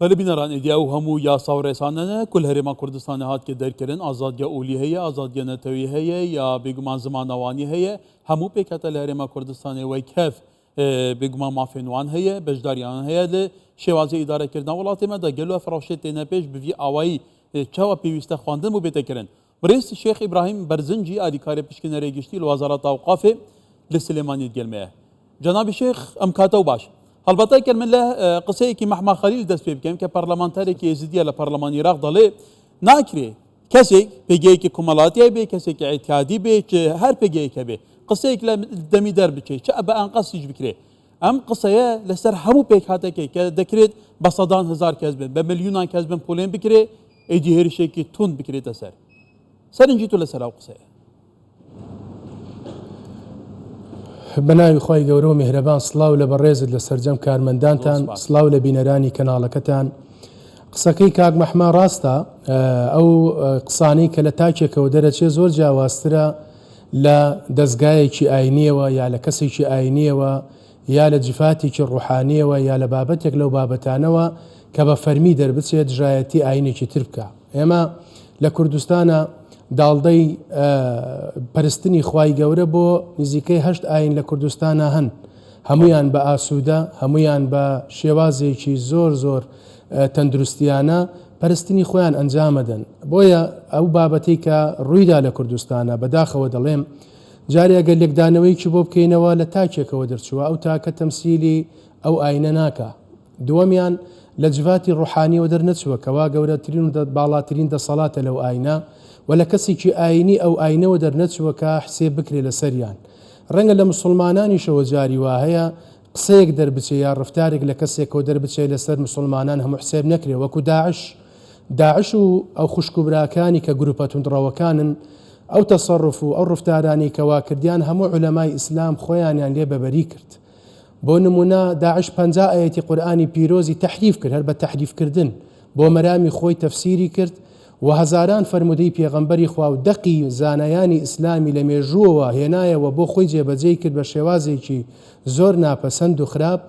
بەلێ بینەران ئێدی ئەو هەموو یاسا و ڕێسانەنە کو لە هەرێما کوردستانێ هاتکێ دەرکردن ئازادیە ئۆلی هەیە ئازادیە نەتەوی هەیە یا بێگومان زمانەوانی هەیە هەموو پێکهاتە لە هەرێما کوردستانێ وەک هەف بێگومان مافێن وان هەیە بەشداریان هەیە لە شێوازی ئیدارەکردنا وڵاتێ مەدا گەلو ئەف ڕەوشێ تێنە پێش بڤی ئاوایی چاوا پێویستە خواندن بۆ بێتە کردن بڕێز شێخ ئیبراهیم بەرزنجی ئاریکارێ پشکنەرێ گشتی لە وەزارەت ئەوقافێ لە سلێمانی دگەل مەیە. جەنابی شێخ ئەم کاتەو باش. هەڵبەتە گەر من لە قسەیەکی مەحما خەلیل دەست پێ بکەم کە پەرلەمانتارێکی ئێزیدیە لە پەرلەمانی عێراق دەڵێ ناکرێ کەسێک پێگەیەکی کۆمەڵاتیای بێ کەسێکی ئیعتیادی بێ چ هەر پێگەیەک هەبێ قسەیەک لە دەمی دەربچێ چ بە ئەنقەستیش بکرێ ئەم قسەیە لەسەر هەموو پێکهاتەکەی کە دەکرێت بە سەدان هەزار کەس بن بە ملیۆنان کەس بن پۆلێن بکرێ ئیدی هێرشێکی توند بکرێتە سەر. سەرنجی تۆ لەسەر ئەو قسەیە. بە ناوی خوای گەورە و میهرەبان سڵاو لە بەڕێزت لە سەرجەم کارمەندانتان سڵاو لە بینەرانی کەناڵەکەتان قسەکەی کاک مەحما ڕاستە ئەو قسانەی کە لە تاکێکەوە دەرەچێ زۆر جیاوازترە لە دەستگایەکی ئاینیەوە یا لە کەسێکی ئاینیەوە یا لە جفاتێکی ڕوحانیەوە یا لە بابەتێک لەو بابەتانەوە کە بە فەرمی دەربچێت دژایەتی ئاینێکی تر بکا. ئێمە لە کوردستانا داڵدەی پەرستنی خوای گەورە بۆ نزیکەی هەشت ئاین لە کوردستانا هەن هەمویان بە ئاسوودە هەمویان بە شێوازێکی زۆر زۆر تەندروستیانە پەرستنی خۆیان ئەنجامەدەن بۆیە ئەو بابەتەی کە ڕوویدا لە کوردستانە بەداخەوە دەڵێم جارێ ئەگەر لێکدانەوەیەکی بۆ بکەینەوە لە تاکێکەوە دەرچووە ئەو تاکە تەمسیلی ئەو ئاینە ناکا دووەمیان، لە جڤاتی ڕوحانیەوە دەرنەچووە کەوا گەورەترین و باڵاترین دەسەڵاتە لەو ئاینە و لە کەسێکی ئاینی ئەو ئاینەوە دەرنەچووە کە حسێب بکرێ لەسەریان. ڕەنگە لە موسوڵمانانیشەوە جاری وا هەیە قسەیەک دەربچێ یا ڕفتارێک لە کەسێکەوە دەربچێ لەسەر موسوڵمانان هەموو حسێب نەکرێ وەکو داعش داعش و ئەو خوشک و براکانی کە گروپە توندڕەوەکانن ئەو تەسەڕوف و ئەو ڕفتارانەی کەوا کردیان هەموو عولەمای ئیسلام خۆیانیان لێ بەبەری کرد. بۆ نموونە داعش 50 ئایەتی قورئانی پیرۆزی تەحریف کرد هەر بە تەحریف کردن بۆ مەرامی خۆی تەفسیری کرد و هەزاران فەرموودەی پێغەمبەری خوا و دەقی زانایانی ئیسلامی لە مێژووەوە هێنایەوە بۆ خۆی جێبەجێی کرد بە شێوازێکی زۆر ناپەسەند و خراپ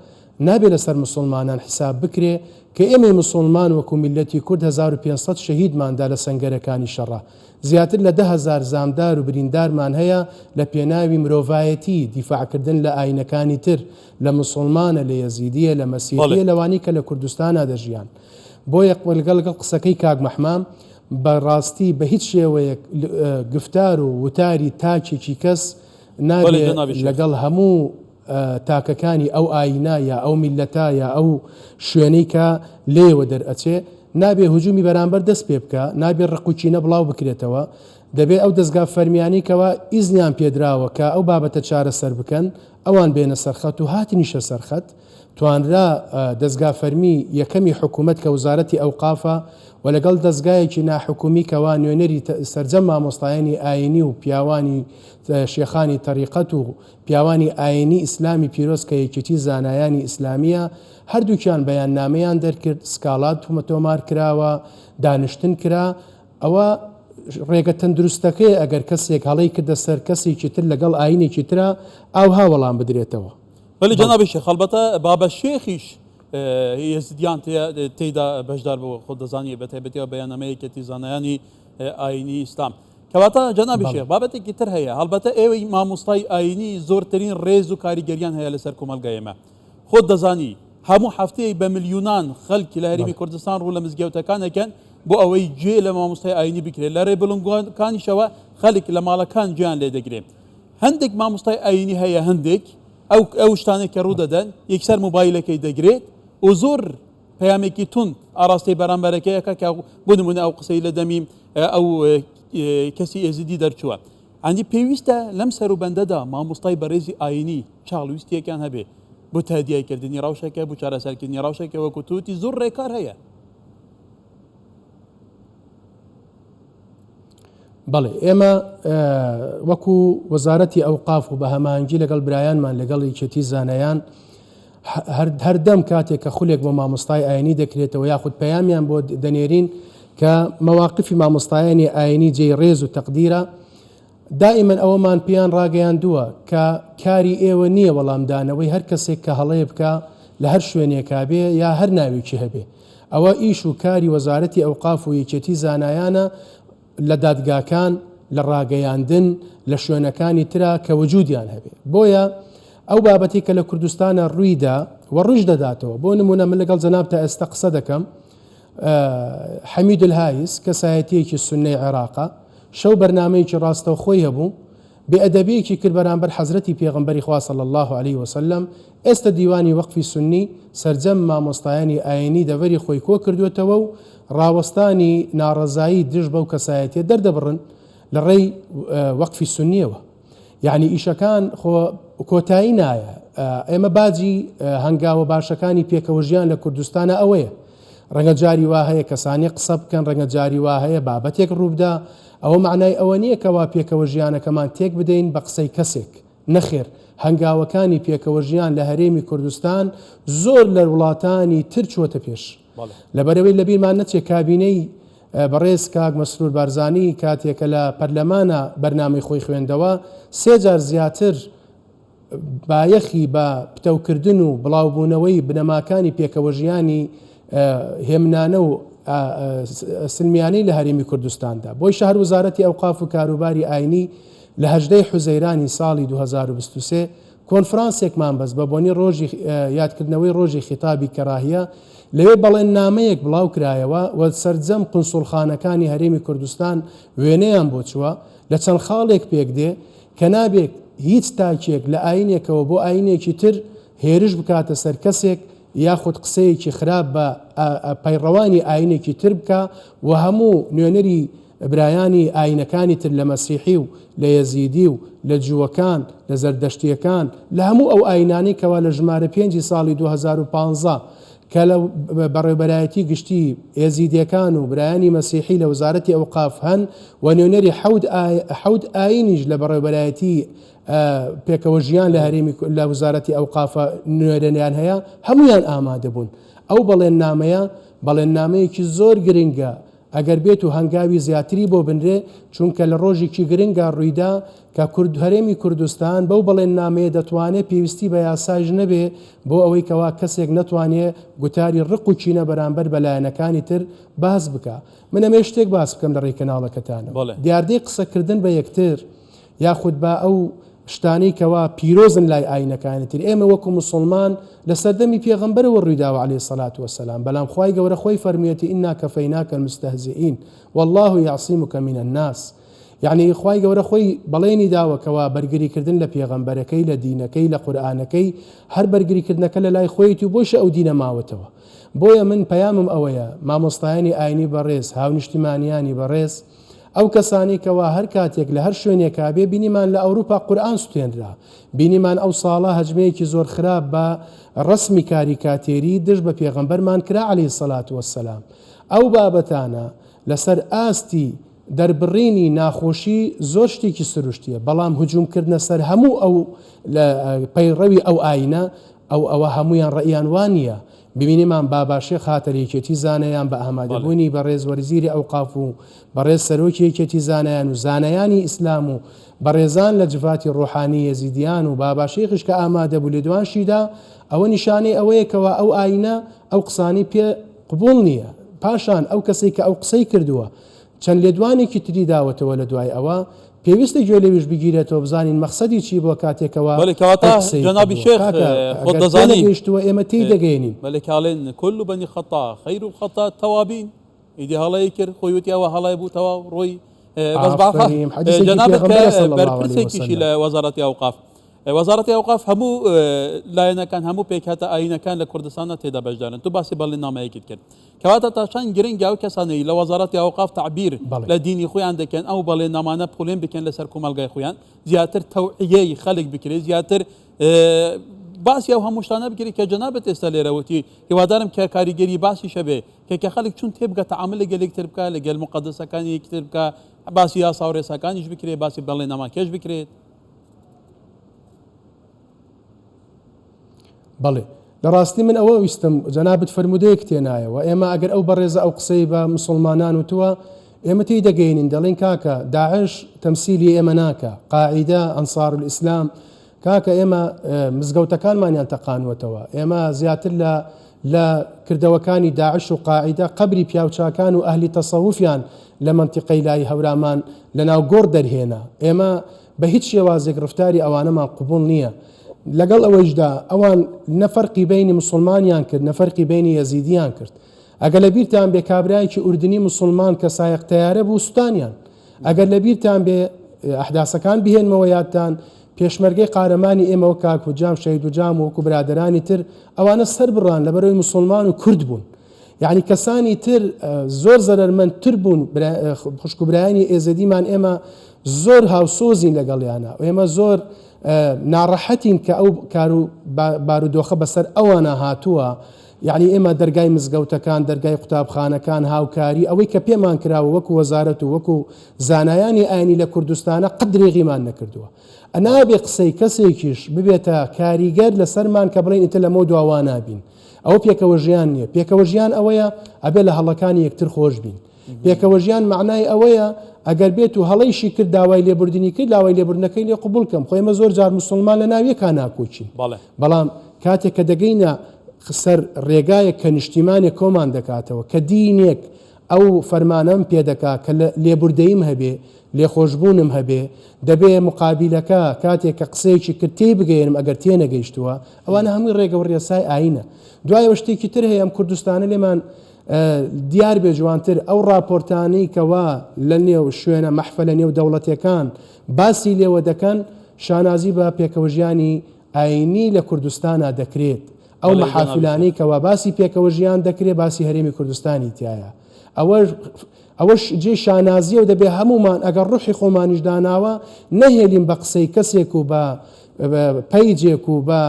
نابێ لەسەر مسوڵمانان حیساب بکرێ کە ئێمەی مسوڵمان وەکو میللەتی کورد 1500 شەهیدمان دا لە سەنگەرەکانی شەڕا زیاتر لە 10,000 زامدار و بریندارمان هەیە لە پێناوی مرۆڤایەتی، دیفاعکردن لە ئاینەکانی تر، لە مسوڵمانە، لە یەزیدیە، لە مەسیحیە، لەوانەی کە لە کوردستانا دەژیان. بۆیە لەگەڵ لەگەڵ قسەکەی کاک مەحمام، بە ڕاستی بە هیچ شێوەیەک گفتار و وتاری تاکێکی کەس نابێ لەگەڵ هەموو تاکەکانی ئەو ئایینە یا ئەو میللەتە یا ئەو شوێنەی کە لێیەوە دەرئەچێ نابێ هجومی بەرامبەر دەست پێ بکا، نابێ ڕق و کینە بڵاو بکرێتەوە، دەبێ ئەو دەزگا فەرمیانەی کەوا ئیزنیان پێدراوە کە ئەو بابەتە چارەسەر بکەن ئەوان بێنە سەر خەت و هاتنیشە سەر خەت توانرا دەزگا فەرمی یەکەمی حکوومەت کە وزارەتی ئەوقافە و لەگەڵ دەزگایەکی ناحکومی کەوا نوێنەری سەرجەم مامۆستایانی ئایینی و پیاوانی شێخانی تەریقەت و پیاوانی ئاینی ئیسلامی پیرۆز کە یەکێتی زانایانی ئیسلامیە هەردووکیان بەیاننامەیان دەرکرد سکاڵا تۆمار کراوە دانیشتن کرا ئەوە ڕێگە تەندروستەکەیە ئەگەر کەسێک هەڵەی کردە سەر کەسێکی تر لەگەڵ ئاینێکی ترا ئاوها وەڵام بدرێتەوە. بەلی جەنابی شێخ هەڵبەتە بابە شێخیش یەزیدیان تێیدا بەشدار بوو خۆت دەزانی بەتایبەتیەوە بەیاننامەی یەکێتی زانایانی ئاینی ئیسلام کەواتە جەنابی شێخ بابەتێکی تر هەیە هەڵبەتە ئێوەی مامۆستای ئاینی زۆرترین ڕێز و کاریگەریان هەیە لەسەر کۆمەڵگای ئێمە خۆت دەزانی هەموو هەفتەیەک بە ملیونان خەلکی لە هەرێمی کوردستان ڕوو لە مزگەوتەکان ئەکەن بۆ ئەوەی گوێ لە مامۆستای ئاینی بکرێت لە ڕێ بڵنگەکانیشەوە خەلک لە ماڵەکان گوێیان لێ دەگرێت هەندێک مامۆستای ئاینی هەیە هەندێک ئەو ئەو شتانێک کە ڕوو دەدەن یەکسەر مۆبایلەکەی دەگرێت و زۆر پەیامێکی توند ئاراستەی بەرامبەرەکەی ئەکا کە بۆ نمونە ئەو قسەی لە دەمی ئەو کەسی ئێزیدی دەرچووە ئەندی پێویستە لەم سەروبەندەدا مامۆستای بەڕێزی ئاینی چاڵویستیەکان هەبێ بۆ تادیایکردنی ڕەوشەکە بۆ چارەسەرکردنی ڕەوشەکە وەکو توتی زۆر ڕێکار هەیە. بەڵێ ئێمە وەکو وەزارەتی ئەوقاف و بە هەماهەنگی لەگەڵ برایانمان لەگەڵ یەکێتی زانایان هەردەم کاتێک کە خولێک بۆ مامۆستای ئاینی دەکرێتەوە یاخود پەیامیان بۆ دەنێرین کە مەواقفی مامۆستایانی ئاینی جێی ڕێز و تەقدیرە دائیمەن ئەوەمان پێیان ڕاگەیاندووە کە کاری ئێوە نییە وەڵامدانەوەی هەر کەسێک کە هەڵەیە بکا لە هەر شوێنێکا بێ یا هەر ناوێکی هەبێ. ئەوە ئیش و کاری وەزارەتی ئەوقاف و یەکێتی زانایانە لە دادگاکان، لە ڕاگەیاندن، لە شوێنەکانی ترا کە وجودیان هەبێ. بۆیە ئەو بابەتەی کە لە کوردستانا ڕووی دا و ڕوویش دەداتەوە، بۆ نموونە من لەگەڵ جەنابتا ئێستا قسە دەکەم، حەمید الهایس کەسایەتییەکی سوننەی عێراقە، شەو بەرنامەیەکی ڕاستەوخۆی هەبوو، بێ ئەدەبیەکی کرد بەرامبەر حەزرەتی پێغەمبەری خوا صلی اللە علیە وسلم، ئێستە دیوانی وەقفی سوننی سەرجەم مامۆستایانی ئاینی دەڤەری خۆی کۆکردووەتەوە و ڕاوەستانی ناڕەزایی دژ بەو کەسایەتیە دەردەبڕن لە ڕێی وەقفی سوننیەوە. یەعنی ئیشەکان خۆ کۆتایی نایە. ئێمە باجی هەنگاوە باشەکانی پێکەوەژیان لە کوردستانا ئەوەیە. ڕەنگە جاری وا هەیە کەسانێک قسە بکەن، ڕەنگە جاری وا هەیە بابەتێک ڕووبدا، ئەوە مەعنای ئەوە نییە کەوا پێکەوە ژیانەکەمان تێک بدەین بە قسەی کەسێک، نەخێر، هەنگاوەکانی پێکەوە ژیان لە هەرێمی کوردستان زۆر لە وڵاتانی تر چووەتە پێش. لەبەرئەوەی لەبیرمان نەچێ کابینەی بەڕێز کاک مەسرور بارزانی کاتێ کە لە پەرلەمانا بەرنامەی خۆی خوێندەوە، سێ جار زیاتر بایەخی بە پتەوکردن و بڵاوبوونەوەی بنەماکانی پێکەوەژیانی هێمنانە و سلمیانەی لە هەرێمی کوردستاندا. بۆیشە هەر وەزارەتی ئەوقاف و کاروباری ئاینی لە 18 ی حوزەیرانی ساڵی 2023 کۆنفرانسێکمان بەست بە بۆنی ڕۆژی یادکردنەوەی ڕۆژی خیتابی کەراهیە، لەوێ بەڵێننامەیەک بڵاوکرایەوە و سەرجەم قونسوڵخانەکانی هەرێمی کوردستان وێنەیان بۆ چووە، لە چەند خاڵێک پێکدێ کە نابێت هیچ تاکێک لە ئاینێکەوە بۆ ئاینێکی تر هێرش بکاتە سەر کەسێک یاخود قسەیەکی خراپ بە پەیڕەوانی ئاینێکی تر بکا و هەموو نوێنەری برایانی ئاینەکانی تر لە مەسیحی و لە یەزیدی و لە جووەکان لە زەردەشتیەکان لە هەموو ئەو ئاینانەی کەوا لە ژمارە پێنجی ساڵی 2015 کە لە بەڕێوبەرایەتی گشتی ئێزیدیەکان و برایانی مەسیحی لە وەزارەتی ئەوقاف هەن و نوێنەری حەوت ئاینیش لە بەڕێوبەرایەتی پێکەوە ژیان لە هەرێمی لە وەزارەتی ئەوقافە نوێنەریان هەیە هەمویان ئامادەبوون. ئەو بەڵێننامەیە بەڵێننامەیەکی زۆر گرنگە ئەگەر بێت و هەنگاوی زیاتری بۆ بنرێ، چونکە لە ڕۆژیکی گرنگا ڕوویدا کە کورد هەرێمی کوردستان بەو بەڵێننامەیە دەتوانێ پێویستی بە یاسایش نەبێ بۆ ئەوەی کەوا کەسێک نەتوانێ گوتاری ڕق و کینە بەرامبەر بە لایەنەکانی تر باس بکا. من ئەمەوێ شتێک باس بکەم لە ڕێی کەناڵەکەتانەوە. دیاردەی قسەکردن بە یەکتر یاخود با ئەو شتانەی کەوا پیرۆزن لای ئاینەکانی تر ئێمە وەکو موسوڵمان لە سەردەمی پێغەمبەرەوە ڕوویداوە علیە الصلوە والسلام بەلام خوای گەورە خۆی فەرموویەتی انا کفیناک المستهزئین واللە یعصمک من الناس یعنی خوای گەورە خۆی بەڵێنی داوە کەوا بەرگری کردن لە پێغەمبەرەکەی لە دینەکەی لە قورئانەکەی هەر بەرگری کردنەکە لە لای خۆیەتی و بۆیشە ئەو دینە ماوەتەوە بۆیە من پەیامم ئەوەیە مامۆستایانی ئاینی بەڕێز هاونیشتیمانیانی بەڕێز ئەو کەسانەی کەوا هەر کاتێک لە هەر شوێنێکا بێ بینیمان لە ئەوروپا قورئان سوتێنرا بینیمان ئەو ساڵە هەجمەیەکی زۆر خراپ بە ڕەسمی کاریکاتێری دژ بە پێغەمبەرمان کرا علیە الصلوە والسلام ئەو بابەتانە لەسەر ئاستی دەربڕینی ناخۆشی زۆر شتێکی سروشتیە بەڵام هجوم کردنە سەر هەموو ئەو پەیڕەوی ئەو ئاینە ئەو ئەوە هەموویان ڕەئیان وا نییە. ببینیمان باباشێخ هاتە لە یەکێتی زانایان بە ئامادەبوونی بەڕێز وەرزیری ئەوقاف و بەڕێز سەرۆکی یەکێتی زانایان و زانایانی ئیسلام و بەڕێزان لە جڤاتی ڕۆحانی یەزیدیان و باباشێخیش کە ئامادەبوو لێدوانشی دا ئەوە نیشانەی ئەوەیە کەوا ئەو ئاینە ئەو قسانەی پێ قبوڵ نییە پاشان ئەو کەسەی کە ئەو قسەی کردووە چەند لێدوانێکی تری داوەتەوە لە دوای ئەوە پێویستە گوێ لەویش بگیرێتەوە بزانین مەخسەدی چی بووە کاتێک کەوا بەڵێ کەواتە ئەو قسەی جەنابی کردووە شێخ کاکە خۆت ئەگەر دەزانی تێنەگەیشتووە ئێمە تێی دەگەیەنین. بەلێ کاڵێن کل بنی خطا خیر الخطا التوابین ئیدی هەڵەی کرد خۆی وتی ئەوە هەڵەی بوو تەواو ڕۆی بەس باخە ئافەریم حەدیسێکی جەنابت کە پێغەمبەرە صلی الله علیه بەرپرسێکیشی وسلم. لە وەزارەتی ئەوقاف وەزارەتی ئەوقاف هەموو لایەنەکان هەموو پێکهاتە ئایینەکان لە کوردستاندا تێدا بەشدارن تو باسی بەڵێننامەیەکت کرد کەواتە تا چەند گرنگە ئەو کەسانەی لە وەزارەتی ئەوقاف تەعبیر لە دینی خۆیان دەکەن ئەو بەڵێننامانە پۆلێن بکەن لەسەر کۆمەڵگای خۆیان زیاتر تەوعیەی خەلک بکرێت زیاتر باسی ئەو هەموو شتانە بکرێت کە جەنابت ئێستا لێرە وتی هیوادارم کە کاریگەری باشیش هەبێ کە کە خەلک چون تێبگە تەعامل لەگەل یەکتر بکە لەگەل موقەدەسەکانی یەکتر بکە باسی یاسا و ڕێساکانیش بکرێت باسی بەڵێننامەکەش بکرێت. بەڵێ لە ڕاستی من ئەوە ویستم جەنابت فەرموودەیەک تێنایەوە ئێمە ئەگەر ئەو بەڕێزە ئەو قسەی بە مسوڵمانان وتووە ئێمە تێی دەگەینین دەڵێین کاکە داعش تەمسیلی ئێمە ناکا قاعیدە ئەنسارولئیسلام کاکە ئێمە مزگەوتەکانمانیان تەقانوەتەوە ئێمە زیاتر لە لە کردەوەکانی داعش و قاعیدە قەبری پیاوچاکان و ئەهلی تەسەوفیان لە مەنتیقەی لای هەورامان لە ناو گۆڕ دەرهێنا. ئێمە بە هیچ شێوازێک ڕفتاری ئەوانەمان قبوڵ نییە. لەگەڵ ئەوەیشدا ئەوان نە فەرقی بەینی موسڵمانیان کرد نە فەرقی بەینی یەزیدیان کرد. ئەگەر لە بیرتان بێ کابرایەکی ئوردنی موسڵمان کە سایەق تەیارە بوو سوتانیان. ئەگەر لە بیرتان بێ ئەحداسەکان بهێنمەوە یادتان، پێشمەرگەی قارەمانی ئێمە وەک کاک هوجام شەهید هوجام و وەکو برادەرانی تر ئەوانە سەر بڕان لەبەرئەوەی موسڵمان و کورد بوون. یەعنی کەسانی تر زۆر زەرەرمەند تر بوون خوشک و برایانی ئێزەدیمان ئێمە زۆر هاوسۆزین لەگەڵیانە ئێمە زۆر ناڕەحەتین کە ئەو کار و بارودۆخە بەسەر ئەوانە هاتووە یعنی ئێمە دەرگای مزگەوتەکان دەرگای قوتابخانەکان هاوکاری ئەوەی کە پێمان کراوە وەکو وەزارەت و وەکو زانایانی ئاینی لە کوردستانە قەت درێغیمان نەکردووە نابێ قسەی کەسێکیش ببێتە کاریگەر لەسەرمان کە بڵێن ئیتر لەمەو دوا وا نابین ئەوە پێکەوە ژیان نییە پێکەوە ژیان ئەوەیە ئەبێ لە هەڵەکانی یەکتر خۆش بین پێکەوە ژیان معنای ئەوەیە ئەگەر بێت و هەڵەیشی کرد داوای لێبوردنی کرد داوای لێبوردنەکەی لێ قبول کەم خۆ ئێمە زۆر جار مسلمان لە ناو یەکا ناکۆکین بەڵام کاتێک کە دەگەینە سەر ڕێگایەک کە نیشتیمانێک کۆمان دەکاتەوە کە دینێک ئەو فەرمانەم پێ دەکا کە لێبوردەییم هەبێ لێخۆشبوونم هەبێ، دەبێ موقابیلەکە کاتێک کە قسەیەکی کرد تێی بگەیەنم ئەگەر تێنەگەیشتووە، ئەوانە هەمووی ڕێگە و ڕێسای ئایینە. دوایەوە شتێکی تر هەیە ئەم کوردستانە لێمان دیار بێ جوانتر ئەو ڕاپۆرتانەی کەوا لە نێو شوێنە مەحفەلە نێو دەوڵەتیەکان باسی لێوە دەکەن شانازی بە پێکەوەژیانی ئایینی لە کوردستانا دەکرێت ئەو مەحافلانەی کەوا باسی پێکەوە ژیان دەکرێ باسی هەرێمی کوردستانی تیایە ئەوە ئەوەش جێی شانازیە و دەبێ هەموومان ئەگەر ڕوحی خۆمانیش داناوە نەهێلین بە قسەی کەسێک و بە پەیجێک و بە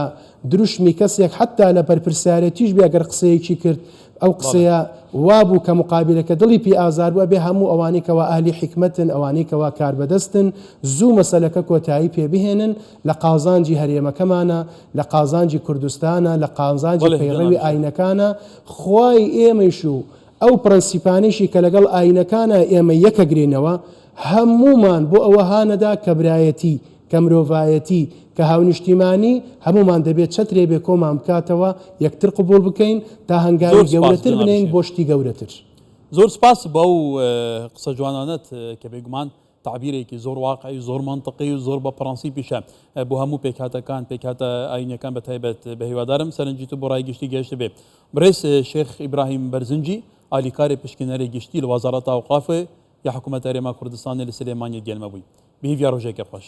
دروشمی کەسێک حتا لە بەرپرسیارێتیش بێ گەر قسەیەکی کرد ئەو قسەیە وابوو کە مقابلەکە دڵی پێ ئازار بوو ئەبێ هەموو ئەوانەی کەوا ئەهلی حیکمەتن ئەوانەی کەوا کاربەدەستن زوو مەسەلەکە کۆتایی پێ بهێنن لە قازانجی هەرێمەکەمانە لە قازانجی کوردستانە لە قازانجی پەیڕەوی ئاینەکانە خوای ئێمەیش و ئەو پرەنسیپانەیشی کە لەگەڵ ئاینەکانا ئێمە یەکەگرینەوە هەموومان بۆ ئەوە هانەدا کە برایەتی کە مرۆڤایەتی، کە هاونیشتیمانی، هەموومان دەبێت چەترێ بێ کۆمان بکاتەوە، یەکتر قبوڵ بکەین، تا هەنگاوی زۆر سپاس گەورەتر جەنابی بنێین شێخ. بۆ شتی گەورەتر. زۆر سپاس بۆ ئەو قسە جوانانەت کە بێگومان تەعبیرێکی زۆر واقعی و زۆر مەنتقی و زۆر بە پڕەنسیپیشە بۆ هەموو پێکهاتەکان، پێکهاتە ئایینیەکان بە تایبەت. بە هیوادارم سەرنجی تو بۆ ڕای گشتی گەیشتبێ. بەڕێز شێخ ئیبراهیم بەرزنجی، ئالیکارێ پشکنەرێ گشتی لە وەزارەتا ئەوقافێ یا حکوومەت هەرێما کوردستانێ لە سلێمانیێ گەلمە بووی. بە هیڤیا ڕۆژێکێ خوەش.